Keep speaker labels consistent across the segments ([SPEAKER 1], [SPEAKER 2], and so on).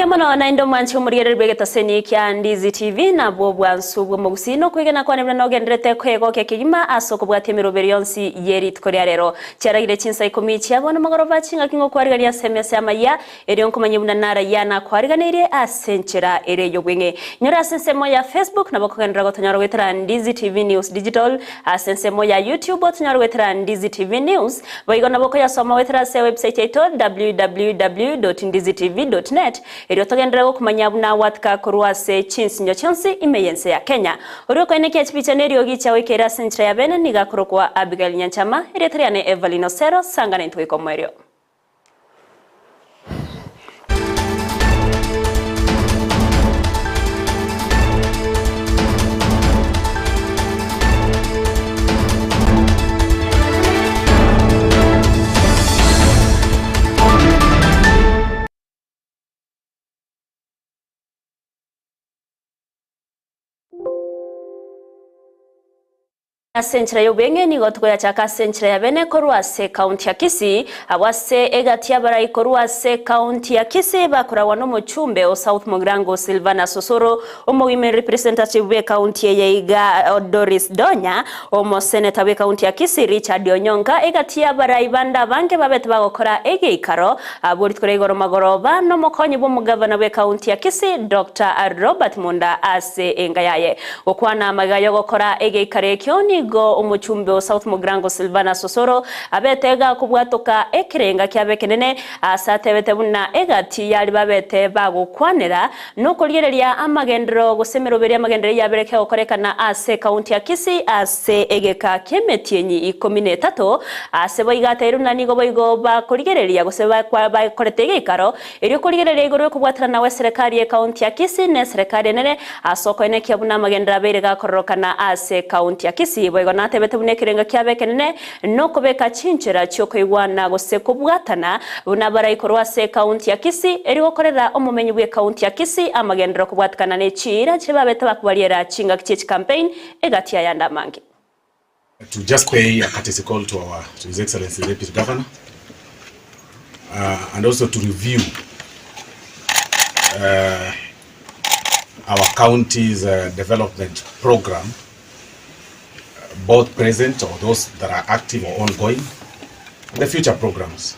[SPEAKER 1] Mbuya mono naende omwanchi omorigereria bw'egetaseni kia Ndizi TV nabwo obwansu bw'omogusii na okwegena kwane buna nogendererete kwegokia kegima ase okobwatia emeroberi yonsi ye rituko ria rero. Chiaragire chinsa ikomi chia bono mogoroba chingaki ngokwarigania ase emesa y'amayia erio nkomanye buna narayia nakwariganeirie ase enchera ere y'obweng'e. Nyora ase ensemo ya Facebook nabo okogenderera gotonyora goetera Ndizi TV News Digital, ase ensemo ya YouTube otonyore goetera Ndizi TV News, Boigo nabo okoyasoma goetera ase ewebsite yaito www.ndizitv.net erio togenderere gokomanya buna gwatika korwa ase chinsinyo chionsi ime y'ense ya Kenya. Oria okoenekia chipicha na eriogi chiagoikeire ase enchera ya bene nigo akorokwa Abigail Nyanchama, erieta riane Evelyn Osero, sangana intwe goika omoerio. Ase enchera y'obweng'e nigo tokoyachaka ase enchera ya bene korwa ase ekaunti ya Kisii, abwo ase egati y'abarai korwa ase ekaunti ya Kisii bakoragwa n'omochumbe o South Mugirango Silvanus Osoro, Omowomen Representative bw'ekaunti eye iga Doris Donya, Omoseneta bw'ekaunti ya Kisii Richard Onyonka, egati y'abarai bande abange babete bagokora egeikaro abwo rituko ria igoro magoroba n'omokonyi bw'omogavana bw'ekaunti ya Kisii Doctor Robert Munda ase enga yaye. Gokwana amagega y'ogokora egeikaro ekio nigo omochumbe o South Mugirango Silvanus Osoro abete gakobwatoka ekerenga kiabo ekenene ase atebete buna egati yari babete bagokwanera nokorigereria amagenderero gose emeroberi y'amagenderero eyabere kegokorekana ase ekaunti ya Kisii ase egeka ki'emetienyi ikomi na etato ase boigo ateirwe buna nigo boigo bakorigereria gose bakorete egeikaro Erio korigereria igoro y'okobwaterana gw'eserekari y'ekaunti ya Kisii na eserekari enene ase okoenekia buna amagenderero abeire gakororokana ase ekaunti ya Kisii. Boigo natebete buna ekerengo kiabo ekenene nokobeka chinchera chi'okoigwana gose kobwatana buna abarai korwa ase ekaunti ya Kisii erio gokorera omomenyi bw'ekaunti ya Kisii amagenderero kobwatekana ne chiira chibabete bakobariera chingaki chie chikampeini egati y'ayande amange.
[SPEAKER 2] To just pay a courtesy call to our to His Excellency the Deputy Governor uh, and also to review uh, our county's uh, development program, both present or those that are active or ongoing, and the future programs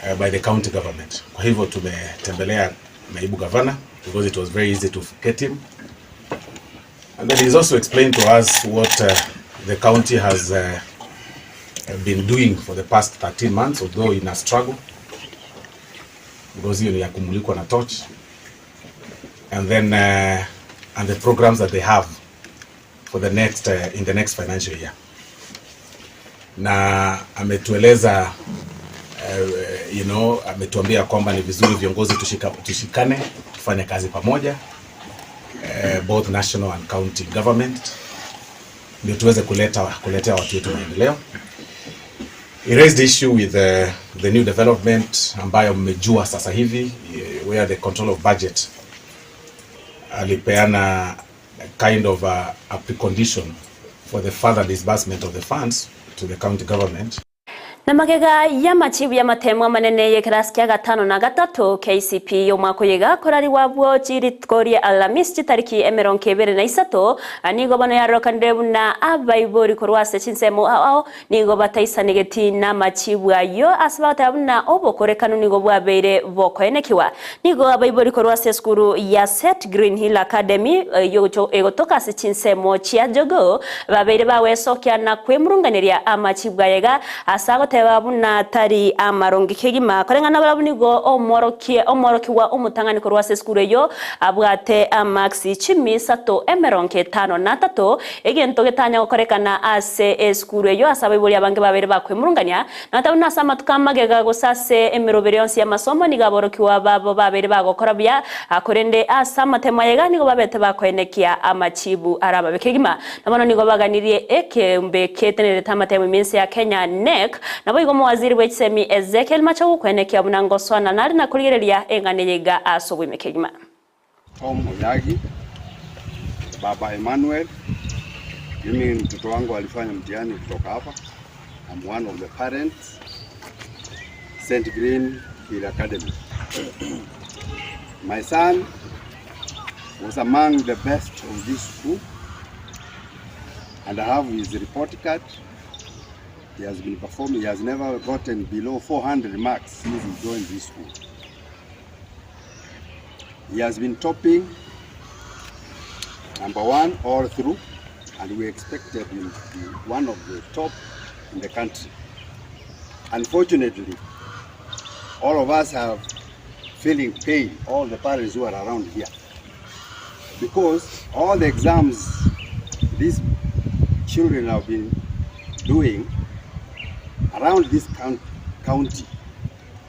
[SPEAKER 2] uh, by the county government. Kwa hivyo tumetembelea naibu gavana because it was very easy to get him And then he's also explained to us what uh, the county has uh, been doing for the past 13 months, although in a struggle, because hiyo ni ya kumulikwa na torch. And then uh, and the programs that they have for the next uh, in the next financial year. Na ametueleza uh, you know, ametuambia kwamba ni vizuri viongozi tushika, tushikane tufanye kazi pamoja uh, both national and county government ndio tuweze kuleta kuletea watu wetu maendeleo. He raised the issue with the, the new development ambayo mmejua sasa hivi eh, where the control of budget alipeana kind of a, a precondition for the further disbursement of the funds to the county government.
[SPEAKER 1] Na magega y'amachibu y'amatemo amanene y'ekerasi kia gatano na gatato, KCPE, y'omwaka oyo iga korarigwa abwo rituko ria Alhamisi chitariki emerongo ebere na isato, nigo bono yarorekanire buna abaibori korwa ase chinsemo ao ao nigo bataisanegeti namachibu ayio ase bagoteba buna obokorekanu nigo bwabeire bokoenekiwa. Nigo abaibori korwa ase esukuru ya Set Green Hill Academy eyio egotoka ase chinsemo chia Jogoo babeire bagwesokia na kwemurunganeria amachibu aye iga ase agoteba buna tari amaronge kegima. Koreng'ana nabarabwo nigo omworokia omworokigwa omotang'ani korwa ase esukuru eyio abwate amarks chimi isato emerongo etano na atato, egento getanya gokorekana ase esukuru eyio ase abaibori abange babeire bakwemurungania Nata buna ase amatuko amagega gose ase emeroberi yonsi y'amasomo nigo aborokigwa babo babeire bagokora buya, korende ase amatemo aya iga nigo babete bakoenekia amachibu are amabe kegima. Na bono nigo baganirie ekeombe ketenerete amatemo ime ense ya Kenya, NEC, naboigo omowaziri bwe chisemi Ezekiel Machogu koenekia buna ngosoana nare na korigereria eng'ana eye iga ase oboime kegima.
[SPEAKER 3] Tom Oyagi, Baba Emmanuel, mimi mtoto wangu alifanya mtihani kutoka hapa. I'm one of the parents St. Green Hill Academy. My son was among the best of this school and I have his report card. He has been performing, he has never gotten below 400 marks since he joined this school. He has been topping number one all through and we expected him to be one of the top in the country. Unfortunately, all of us have feeling pain, all the parents who are around here, because all the exams these children have been doing around this county,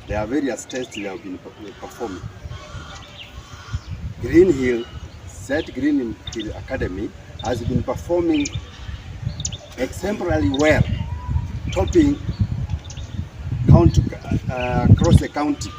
[SPEAKER 3] there are various tests they have been performing. Green Hill, Set Green Hill Academy has been performing exemplarily well, topping county, across the county.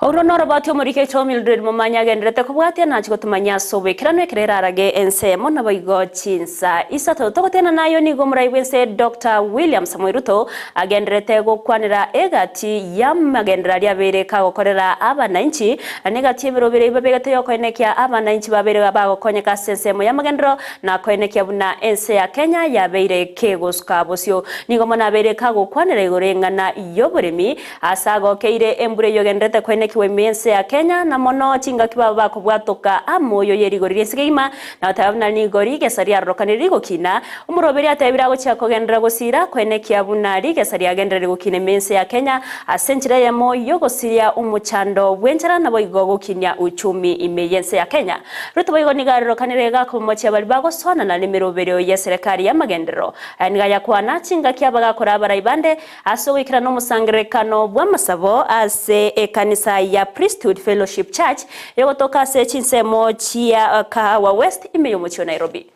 [SPEAKER 1] Orwo noroboti omoriki oito Mildred Momanyi agenderete kobwatia nachi gotomanyia ase oboikeranu ekero erarage ensemo naboigo chinsa isato. Togotena nayo nigo omorai bw'ense Doctor William Samoei Ruto agenderete gokwanera egati y'amagenderero aria abeire kagokorera abanainchi na egati y'emeroberi eyio babegete y'okoenekia abanainchi babeire bagokonyeka ase ensemo y'amagenderero na koenekia buna ense ya Kenya yabeire kegosuka bosio. Nigo mono abeire kagokwanera igoro y'eng'ana y'oboremi Ase agokeire embura eyio egendererete koenekigwa ime y'ense ya Kenya, na mono chingaki babo bakobwatoka amoyo ye rigori ri'ense kegima, na goteba buna nigo rigesa riarorokanire rigokina, omoroberi atebire agochia kogenderera gosira koenekia buna rigesa riagenderere gokina ime y'ense ya Kenya ase enchera eyemo y'ogosiria omochando bw'enchara naboigo gokinia uchumi ime y'ense ya Kenya. Ruto boigo nigo arorokanire gakomochia baria bagosoanana nemeroberio y'eserekari y'amagenderero. Aya nigo ayakwana chingaki abagakora abarai bande Ase ogoikerana omosangererekano bw'amasabo ase ekanisa ya Priesthood Fellowship Church egotoka ase chinsemo chia Kahawa West ime y'omochie o Nairobi.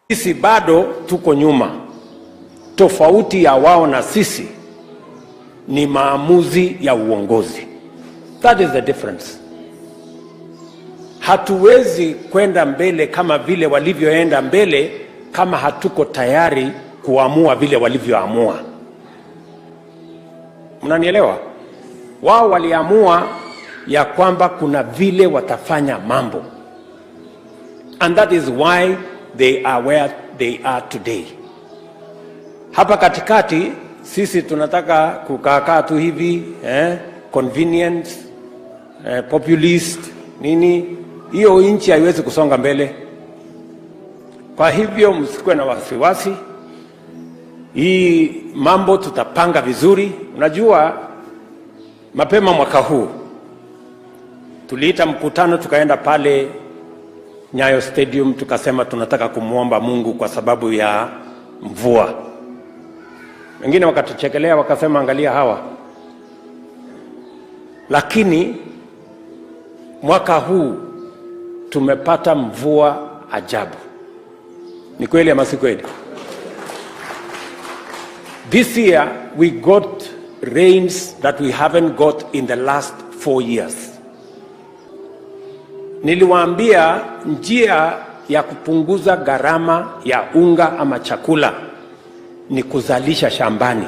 [SPEAKER 4] Sisi bado tuko nyuma. Tofauti ya wao na sisi ni maamuzi ya uongozi. That is the difference. Hatuwezi kwenda mbele kama vile walivyoenda mbele kama hatuko tayari kuamua vile walivyoamua. Mnanielewa? Wao waliamua ya kwamba kuna vile watafanya mambo, and that is why they are where they are today. Hapa katikati sisi tunataka kukaakaa tu hivi eh, convenient eh, populist nini, hiyo nchi haiwezi kusonga mbele. Kwa hivyo msikuwe na wasiwasi, hii mambo tutapanga vizuri. Unajua, mapema mwaka huu tuliita mkutano, tukaenda pale Nyayo Stadium tukasema tunataka kumwomba Mungu kwa sababu ya mvua. Wengine wakatuchekelea wakasema, angalia hawa. Lakini mwaka huu tumepata mvua ajabu. Ni kweli ama si kweli? This year we got rains that we haven't got in the last 4 years. Niliwaambia njia ya kupunguza gharama ya unga ama chakula ni kuzalisha shambani.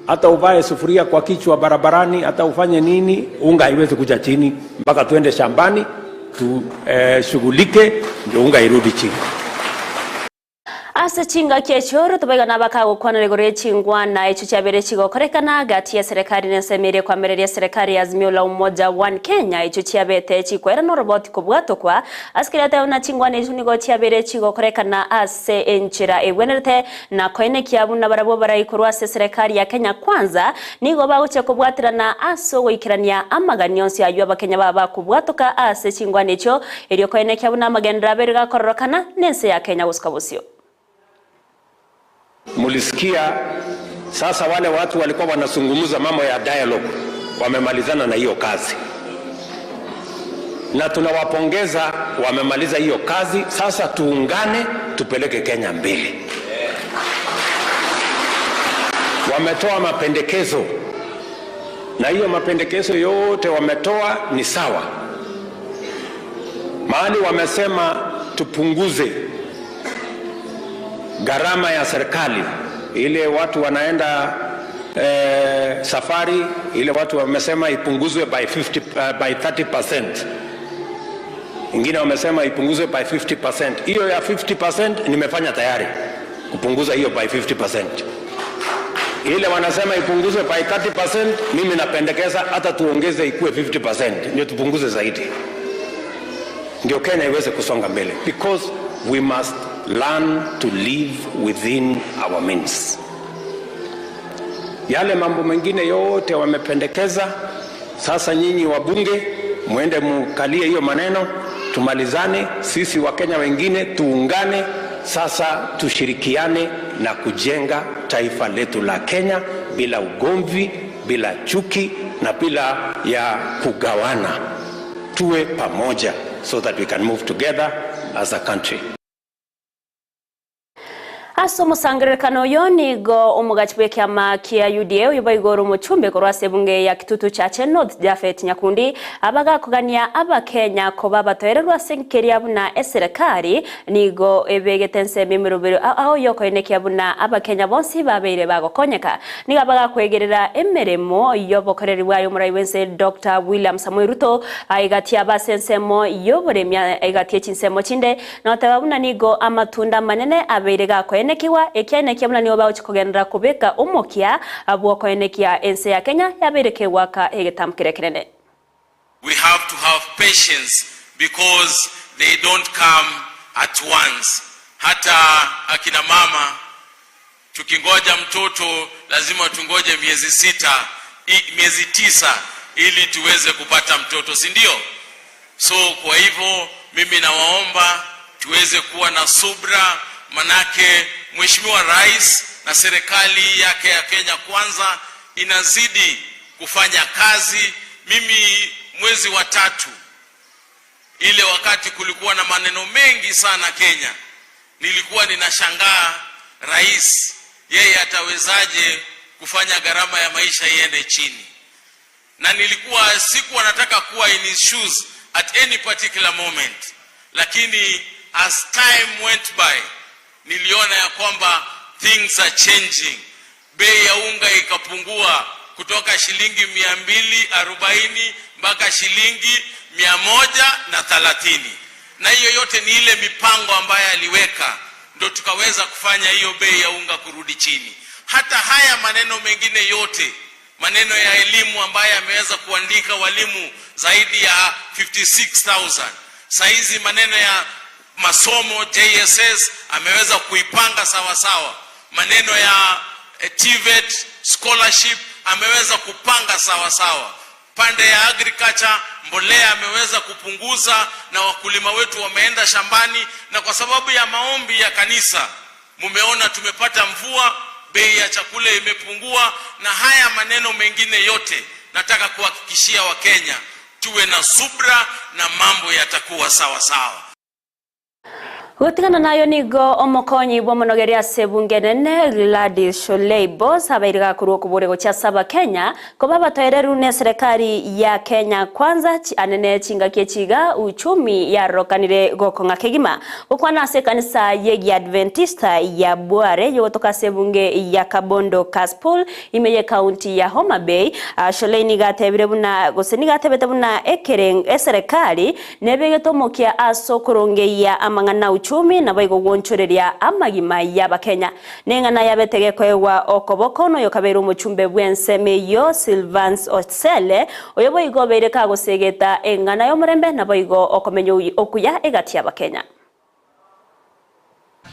[SPEAKER 4] Hata uvae sufuria kwa kichwa barabarani, hata ufanye nini, unga haiwezi kuja chini mpaka tuende shambani tushughulike, ndio unga irudi chini.
[SPEAKER 1] Ase chingaki echio Ruto boigo nabakagokwanera igoro ye chingwana echio chiabeire chigokorekana gati y'eserekari na ensemo eria ekoamereria eserekari ya Azimio la Umoja One Kenya echio chiabete chikoera noroboti kobwatokwa ase keria ateba buna chingwana echio nigo chiabeire chigokorekana ase enchera egwenerete na koenekia buna barabwo baraikorwa ase eserekari ya Kenya Kwanza nigo bagochia kobwaterana ase ogoikerania amagani onsi ayio abakenya baba bakobwatoka ase chingwana echio erio koenekia buna amagenderero abeire gakororokana nense ya Kenya gosuka bosio.
[SPEAKER 4] Mulisikia sasa wale watu walikuwa wanazungumza mambo ya dialogue, wamemalizana na hiyo kazi, na tunawapongeza, wamemaliza hiyo kazi. Sasa tuungane, tupeleke Kenya mbele. Wametoa mapendekezo, na hiyo mapendekezo yote wametoa ni sawa. Mahali wamesema tupunguze gharama ya serikali ile watu wanaenda eh, safari ile watu wamesema ipunguzwe by 50, by 30%. Ingine wamesema ipunguzwe by 50%. Hiyo ya 50% nimefanya tayari kupunguza hiyo by 50%. Ile wanasema ipunguzwe by 30%, mimi napendekeza hata tuongeze ikuwe 50%, ndio tupunguze zaidi, ndio Kenya iweze kusonga mbele, because we must learn to live within our means. Yale mambo mengine yote wamependekeza, sasa nyinyi wabunge mwende mukalie hiyo maneno, tumalizane. Sisi Wakenya wengine tuungane sasa, tushirikiane na kujenga taifa letu la Kenya bila ugomvi, bila chuki na bila ya kugawana. Tuwe pamoja so that we can move together as a country.
[SPEAKER 1] Ase omosangererekano oyo nigo omogachi bwa ekiama kia UDA oyo baigoro omochumbe korwa ase ebunge ya Kitutu Chache North Japhet Nyakundi abagakogania abakenya koba batoererwa ase nkeria buna eserekari nigo ebegete ensemo emerobero ao yokoenekia buna abakenya bonsi babeire bagokonyeka nigo abagakwegerera emeremo yobokoreri bwayo omorai bwense Dr. William Samoei Ruto aigatia abase ensemo yoboremia aigatie chinsemo chinde noteba buna nigo amatunda manene abeire gakoenekiwa ekiaenekia buna nigo bagochi kubeka omokia bwokoenekia ense ya Kenya yabeire kegwaka egetambo kere kinene.
[SPEAKER 5] We have to have patience because they don't come at once. Hata akina mama tukingoja mtoto lazima tungoje miezi 6, miezi 9 ili tuweze kupata mtoto, si ndio? So kwa hivyo mimi nawaomba tuweze kuwa na subra, manake Mheshimiwa Rais na serikali yake ya Kenya Kwanza inazidi kufanya kazi. Mimi mwezi wa 3 ile wakati kulikuwa na maneno mengi sana Kenya, nilikuwa ninashangaa rais yeye atawezaje kufanya gharama ya maisha iende chini, na nilikuwa sikuwa nataka kuwa in his shoes at any particular moment, lakini as time went by niliona ya kwamba things are changing. Bei ya unga ikapungua kutoka shilingi 240 mpaka shilingi 130, na hiyo yote ni ile mipango ambayo aliweka ndo tukaweza kufanya hiyo bei ya unga kurudi chini. Hata haya maneno mengine yote, maneno ya elimu ambayo ameweza kuandika walimu zaidi ya 56,000. Saizi maneno ya masomo JSS ameweza kuipanga sawa sawa. Maneno ya TVET scholarship ameweza kupanga sawa sawa. Pande ya agriculture mbolea ameweza kupunguza, na wakulima wetu wameenda shambani, na kwa sababu ya maombi ya kanisa mumeona tumepata mvua, bei ya chakula imepungua, na haya maneno mengine yote nataka kuhakikishia Wakenya tuwe na subra na mambo yatakuwa sawa sawa.
[SPEAKER 1] Gutigana nayo nigo omokonyi bwa omonogeria ase ebunge nene Gladys Shollei Boss abaire gakorwa okobore gochia saba Kenya koba batoereru ne serikali ya Kenya Kwanza anene chingaki echiga uchumi yarokanire gokong'a kegima gokwana ase ekanisa ye Adventista ya Bware yogotoka ase ebunge ya Kabondo Kasipul ime ye county ya Homa Bay. Shollei nigatebire buna gose nigatebete buna ekere eserikali nebegete omokia ase okorongeia amang'ana uchumi na baigo gwonchoreria amagima y'abakenya neng'ana yabetege koegwa okoboko noyo kabere omochumbe bw'enseme eyo Silvans Osele oyo boigo obeire kagosegeta eng'ana y'omorembe na boigo okomenya okuya egati y'abakenya.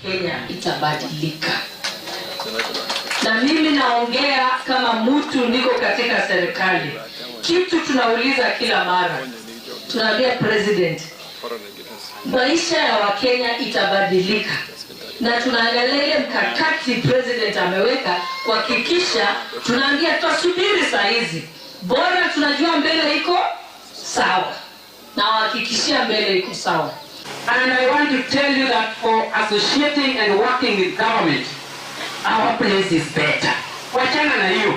[SPEAKER 6] Kenya itabadilika, na mimi naongea kama mtu niko katika serikali. Kitu tunauliza kila mara, tunaambia president, maisha ya Wakenya itabadilika, na tunaangalia ile mkakati president ameweka kuhakikisha, tunaambia tutasubiri saa hizi, bora tunajua mbele iko sawa, na wahakikishia mbele iko sawa.
[SPEAKER 7] And I want to tell you that for associating and working with government, our place is better. Wachana na hiyo.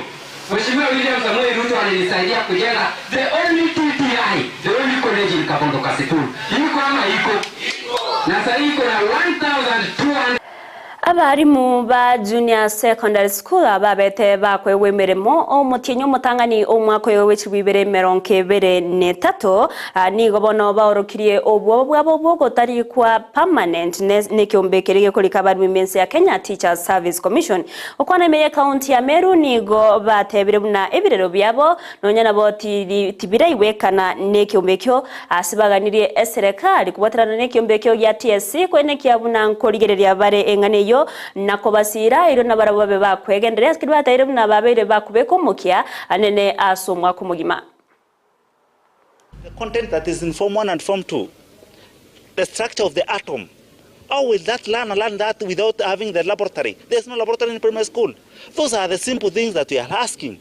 [SPEAKER 7] Mheshimiwa William Samoei Ruto alinisaidia kujenga the only TTI, the only college in Kabondo Kasipul. Iko ama iko? Na sasa iko na 1200.
[SPEAKER 1] Abarimu ba Junior Secondary School ababete bakoegwa emeremo omotienyi omotang'ani omwaka oyo bwe chilifu ibere emerongo ebere na etato nigo bono baorokirie obwoba bwabo bw'ogotarikwa permanent nekeombe keria gekorika abarimu ime ense ya Kenya Teachers Service Commission. Gokwana ime y'ekaunti ya Meru nigo batebire buna ebirero biabo nonya nabo tibiraigwekana nekeombe ekio Ase baganirie eserekari kobwaterana nekiombe ekio gia TSC koenekia buna nkorigereria bare eng'ana eyio na kobasiira erio nabarabwo babe bakwegendereria ase keria bataire buna babeire bakobeka omokia anene ase omwaka omogima.
[SPEAKER 8] The content that is in form 1 and form 2, the structure of the atom, how will that learner learn that without having the laboratory? There is no laboratory in primary school. Those are the simple things that we are asking.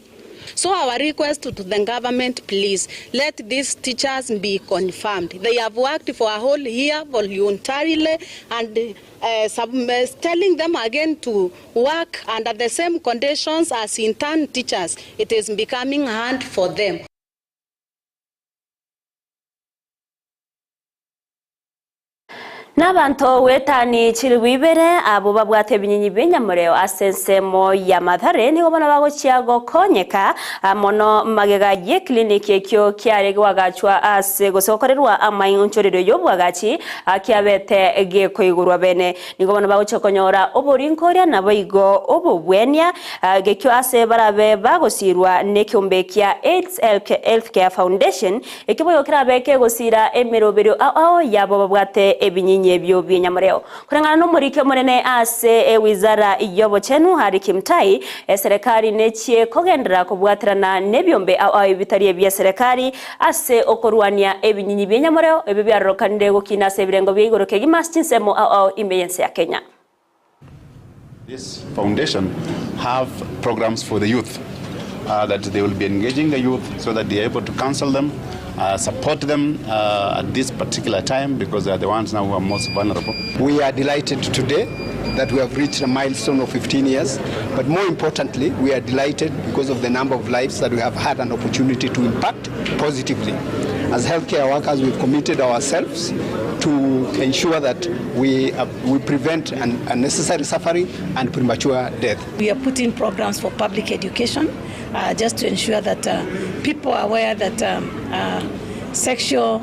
[SPEAKER 9] So our request to the government, please, let these teachers be confirmed. They have worked for a whole year voluntarily and telling them again to work under the same conditions as intern teachers, it is becoming hard for them.
[SPEAKER 1] Nabanto goetani chilifu ibere abwo babwate ebinyinyi bi'enyamoreo ase ensemo ya Mathare nigo bono bagochia gokonyeka mono magega y'eclinic ekio kiare goagachwa ase gose gokorerwa amainchorero y'obwagachi kiabete gekoigorwa bene. Nigo bono bagochia konyora oborinkoria naboigo obobwenia gekio ase barabe bagosirwa nekeombe kia AIDS Healthcare Foundation Ekio boigo kerabe kegosiira emeroberio ao ao y'abo babwate ebinyinyi ebio bi'enyamoreo. Koreng'ana nomoriki omonene ase ewizara y'obochenu Harry Kimtai, eserekari nechie kogenderera kobwaterana nebiombe ao ao ebitari ebieserekari ase okorwania ebinyinyi bi'enyamoreo ebio biarorokanire gokina ase ebirengo bia igoro kegima ase chinsemo ao ao ime y'ense ya Kenya.
[SPEAKER 10] This foundation have programs for the youth that they will be engaging the youth so that they are able to counsel them, support them at this particular time because they are the ones now who are most vulnerable.
[SPEAKER 11] We are delighted today that we have reached a milestone of 15 years, but more importantly, we are delighted because of the number of lives that we have had an opportunity to impact positively. As healthcare workers, we've committed ourselves to ensure that we, we prevent un unnecessary suffering and premature death.
[SPEAKER 12] We are putting programs for public education uh, just to ensure that uh, people are aware that um, sexual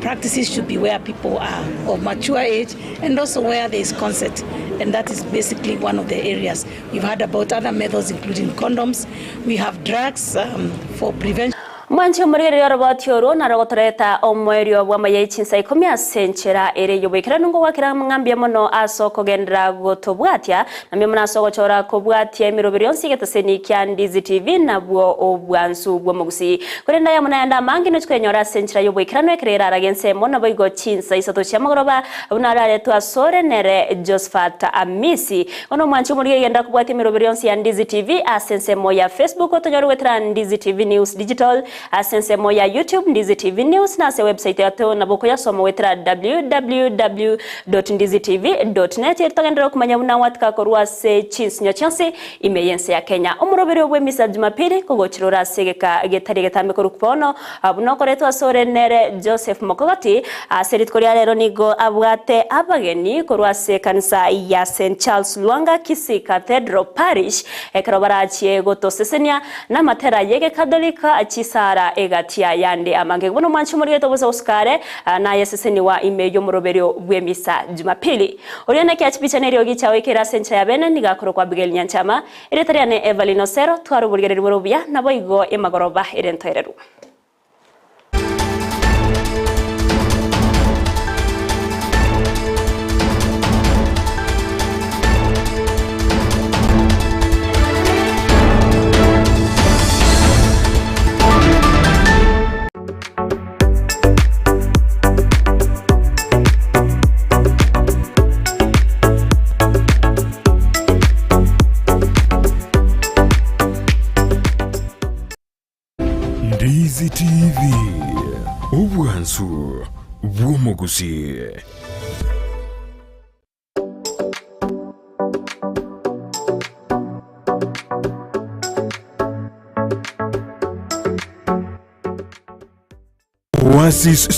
[SPEAKER 12] practices should be where people are of mature age and also where there is consent. And that is basically one of the areas. We've heard about other methods, including condoms. We have drugs um, for prevention.
[SPEAKER 1] Mwanche omorigereria oroboti orwo naro gotoreta omoerio bw'amaya echinsa ikomi ase enchera ere y'oboikeranu ngogwakera ng'a mbuya mono ase okogenderera gotobwatia, na mbuya mono ase ogochora kobwatia emeroberi yonsi y'egeteseni kia Ndizi TV nabwo obwansu bw'omogusii. Korende aya buna ayande amange nochia koyanyora ase enchera y'oboikeranu ekero erarage ensemo naboigo chinsa isato chiamagoroba buna araretwe asore nere Josephat Amisi. Bono omwanchi omorigereria genda kobwatia emeroberi yonsi ya Ndizi TV ase ensemo ya Facebook otonyore goetera Ndizi TV News Digital ase ensemo ya YouTube Ndizi TV News na ase website yato nabo okoyasoma goetera www.ndizitv.net eri togenderere okomanya buna gwatika korwa ase chinsinyo chionsi ime y'ense ya Kenya. Omoroberi bw'emisa Jumapili kogochira ore ase egeka getari egetambe korwa bono buna okoretwa ase ore nere Joseph Mokogoti ase rituko ria rero nigo abwate abageni korwa ase ekanisa ya St Charles Lwanga Kisii Cathedral Parish ekero barachie gotosesenia namatera y'egekatholika chisara egati y'ayande amange. Bono omwanchi omorigete obosa gosukare nayeseseniwa ime y'omoroberio bw'emisa Jumapili. Oria naki chipicha neriogi chiao ekere ase enchera ya bene nigo akorokwa Abigail Nyanchama. Erieta riane Evelyn Osero, twara oborigereria bore obuya, naboigo emagoroba ere entoereru.
[SPEAKER 13] Ndizi TV, obwansu bw'omogusii. Oasis.